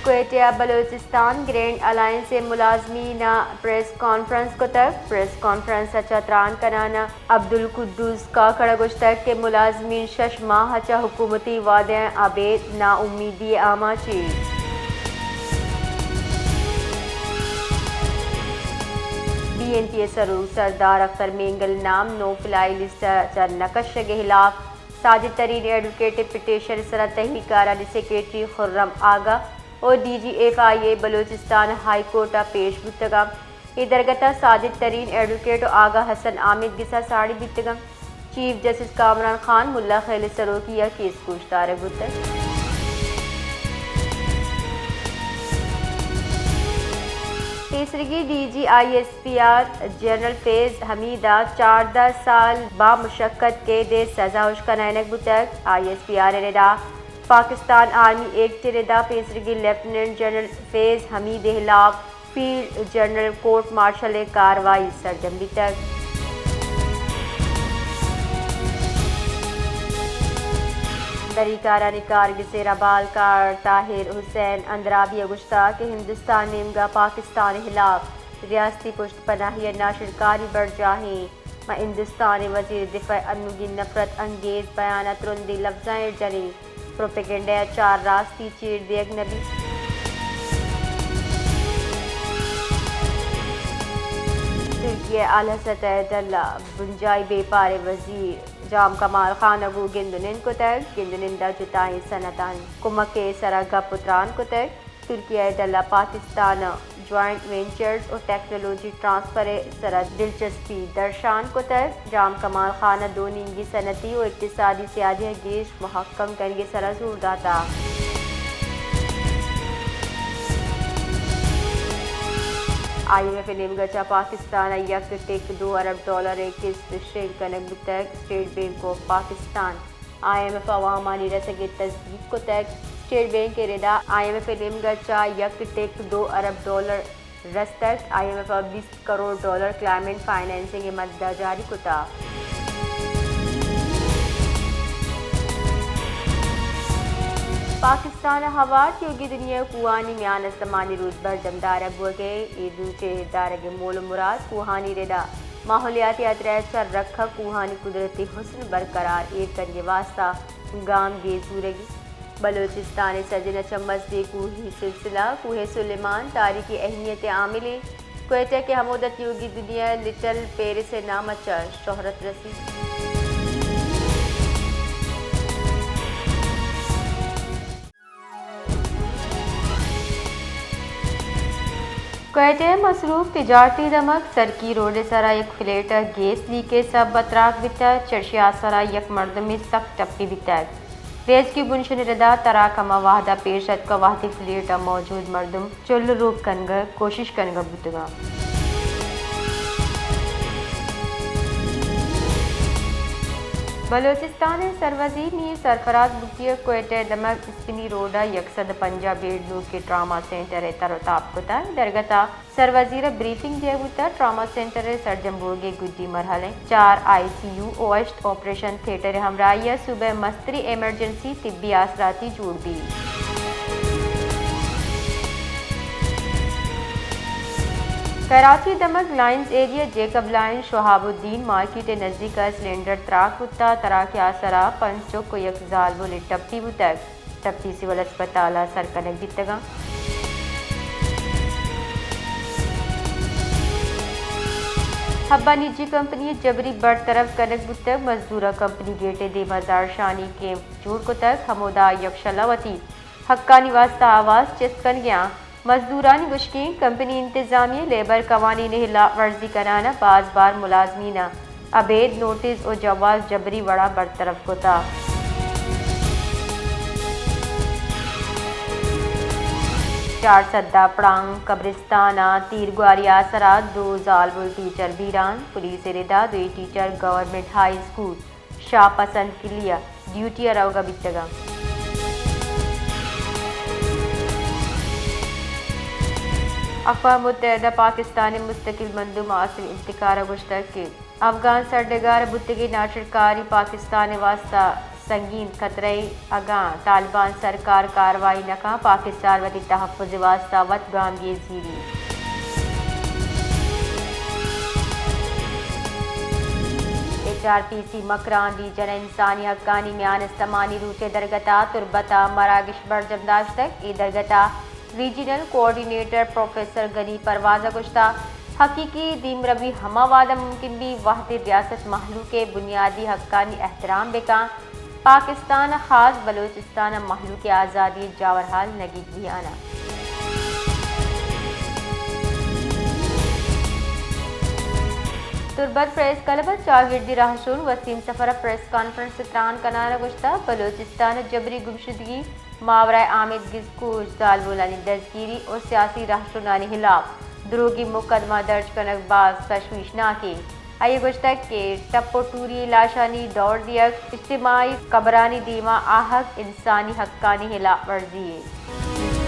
کوئٹہ ءَ Balochistan grand alliance ءِ ملازمین ءَ پریس کانفرنس کتگ۔ پریس کانفرنس ءَ چہ تران کنان ءَ عبدالقدوس کاکڑ ءَ گوشتگ کہ ملازمین شش ماہ ءَ چہ حکومتی وعدہ ءَ ابید نا امیدی ءِ آماچ اَنت۔ بی این پی ءِ سروک سردار اختر مینگل ءِ نام نو فلائی لسٹ ءَ چہ نہ کشگ ءِ ہلاف ساجد ترین ایڈووکیٹ ءِ پٹیشن ءِ سرا تحقیق کارانی سیکرٹری خرم آگا ءُ ڈی جی ایف آئی اے بلوچستان ہائی کورٹ ءَ پیش بوتگ اَنت۔ اے درگت ءَ ساجد ترین ایڈووکیٹ ءُ آگا حسن عامر گس ءَ ساڑی بیتگ اَنت۔ چیف جسٹس کامران خان ملا خیل ءِ سروکی ءَ کیس گوشدارگ بوتگ۔ پیسریگیں D G I S P R general Faiz Hameed ءَ چاردہ سال با مشقت قید ءِ سزا ہشکنائینگ بوتگ۔ آئی ایس پی آر ءِ ردا پاکستان آرمی ایکٹ ءِ ردا پیسریگیں لیفٹیننٹ جنرل فیض حمید ءِ ہلاپ فیلڈ جنرل کورٹ مارشل ءِ کاروائی سرجم بیتگ۔ دری کارانی کارگس ءِ ربالکار طاہر حسین اندرابی ءَ گوشتگ کہ ہندوستان ءِ نیمگ ءَ پاکستان ءِ ہلاپ ریاستی پشت پناہی ءِ ناشرکاری برجاہ اِنت۔ ماں ہندوستان ءِ وزیر دفاع ءِ انوگیں نفرت انگیز بیان ءَ ترندیں لبزاں ایر جنیں۔ پروپیگنڈا ءَ چار راستی چیر دیگ نہ بیت۔ ترکی ءِ الست ءِ ڈل ءَ بنجاہی بیپار ءِ وزیر جام کمال خان ءَ گوں گند ءُ نند کتگ۔ گند ءُ نند ءَ جتائیں صنعتانی کمک ءِ سرا گپ ءُ تران کتگ۔ ترکی ءِ ڈل ءَ پاکستان ءَ جوائنٹ وینچرز ءُ ٹیکنالوجی ٹرانسفر ءِ سرا دلچسپی درشان کتگ۔ جام کمال خان ءَ دو نیمگی صنعتی ءُ اقتصادی سیادی ءَ گیش مھکم کنگ ءِ سرا زور داتگ۔ آئی ایم ایف ءِ نیمگ ءَ چہ پاکستان ءَ یک ٹک دو ارب ڈالر ءِ قسط شنگ کنگ بوتگ۔ State Bank of Pakistan I M F ءَ وامانی رسگ ءِ تصدیق کتگ۔ اسٹیٹ بینک ءِ ردا آئی ایم ایف ءِ نیمگ ءَ چہ یک ٹک دو ارب ڈالر رستگ۔ آئی ایم ایف ءَ بیست کروڑ ڈالر کلائمیٹ فنانسنگ ءِ مد ءَ جاری کتگ۔ پاکستان ءَ ہوار تیوگیں دنیا ءِ کوہانی میان استمانی روچ برجم دارگ بوگ ءَ اِنت۔ اے روچ ءِ دارگ ءِ مول ءُ مراد کوہانی ردا ماحولیاتی ہاترا ءَ چہ رکھگ، کوہانی قدرتی حسن برقرار ایر کنگ ءِ واستہ گامگیج زورگ اِنت۔ بلوچستان ءِ سجن ءَ چہ مزنیں کوہی سلسلہ کوہ سلیمان تاریخی اہمیت ءِ عامل اِنت۔ کوئٹہ کہ ہمودا تیوگیں دنیا ءِ لٹل پیرس ءِ نام ءَ چہ شہرت رسیت۔ کوئٹہ ءِ مصروف تجارتی دمگ سرکی روڈ ءِ سرا یک فلیٹ ءَ گیس لیک ءِ سبب ءَ تراک بیتگ، چرشی ءِ آسرا یک مردمے سک ٹپی بیتگ۔ ریسکیو بنشن ءِ ردا تراک ہما وہد ءَ پیش اتک کہ وہدے فلیٹ ءَ موجود مردم چل ءُ روک کنگ ءِ کوشش کنگ ءَ بوتگ اَنت۔ بلوچستان ءِ سروزیر میر سرفراز بگٹی ءَ کوئٹہ ءِ دمگ اسپنی روڈ ءَ یک سد ءُ پنجاہ بیڈ نوکیں ٹراما سینٹر ءِ تر ءُ تاب کتگ۔ درگت ءَ سروزیر ءَ بریفنگ دیگ بوتگ۔ ٹراما سینٹر ءِ سرجم بوگ ءِ گڈی مرحلہ ءَ چار آئی سی یو ءُ ہشت آپریشن تھیٹر ءِ ہمراہی ءَ صوبہ ءِ مستریں ایمرجنسی طبی آسراتی جوڑ بیت۔ کراچی دمگ لائنز ایریا جیکب لائن شہاب الدین مارکیٹ ءِ نزیک ءَ سلنڈر تراک بوتگ، تراک ءِ آسرا پنچ چک ءُ یک زالبولے ٹپی بوتگ۔ ٹپی سول اسپتال ءَ سر کنگ بیتگ اَنت۔ ہب ءَ نجی کمپنی ءِ جبری برطرف کنگ بوتگ۔ مزدوراں کمپنی گیٹ ءِ دیم ءَ زہرشانی کیمپ جوڑ کتگ، ہمودا یکشل ءَ وتی حقانی واستہ آواز چست کنگ ءَ اَنت۔ مزدورانی گوشگ اِنت کمپنی انتظامیہ ءِ لیبر قوانین ءِ ہلاپ ورزی کنان ءَ باز بار ملازمین ءَ ابید نوٹس ءُ جواز جبری وڑ ءَ برطرف کتگ۔ چارسدہ پڑانگ قبرستان ءَ تیرگواری ءِ آسرا دو زالبول ٹیچر بیران، پولیس ءِ ردا دوئیں ٹیچر گورنمنٹ ہائی اسکول شاہ پسند کلی ءَ ڈیوٹی ءَ روگ ءَ بیتگ اَنت۔ اقوام متحدہ ءِ پاکستان ءِ مستقل مندوب عاصم افتخار ءَ گوشتگ کہ افغان سرڈگار ءَ بوتگیں ناشرکاری پاکستان ءِ واستہ سنگین خطرہ ء، اگاں طالبان سرکار کاروائی نہ کن، پاکستان وتی تحفظ ء واستہ وت گامگیج زیری۔ ایچ آر پی سی مکران ریجن ء انسانی حقانی میان استمانی روچ ء درگت ء تربت ء مراگش برجم داشتگ۔ اے درگت ء ریجنل کوآرڈینیٹر پروفیسر غنی پرواز ء گوشتگ، حقیقی دیمروی ہما وہد ء ممکن بیت، وہدے ریاست مہلوک ء بنیادی حقانی احترام بہ کن۔ پاکستان ء خاص بلوچستان ء مہلوک ء آزادی ء جاورحال نگیگ بیان ء۔ تربت پریس کلب ء چاگردی راہشون وسیم سفر ء پریس کانفرنس ء تران کنان ء گوشتگ، بلوچستان ء جبری گمشدگی، ماورائے آمید گسکوش، زالبولانی دزگیری و سیاسی رہشونانی ہلاپ دروگی مقدمہ درج کنگ باز تشویشناکیں۔ آئی ء گوشتگ کہ ٹپ و ٹوری لاشانی دور دیگ، اجتماعی قبرانی دیما آہگ انسانی حقانی ہلاپ ورزی یے۔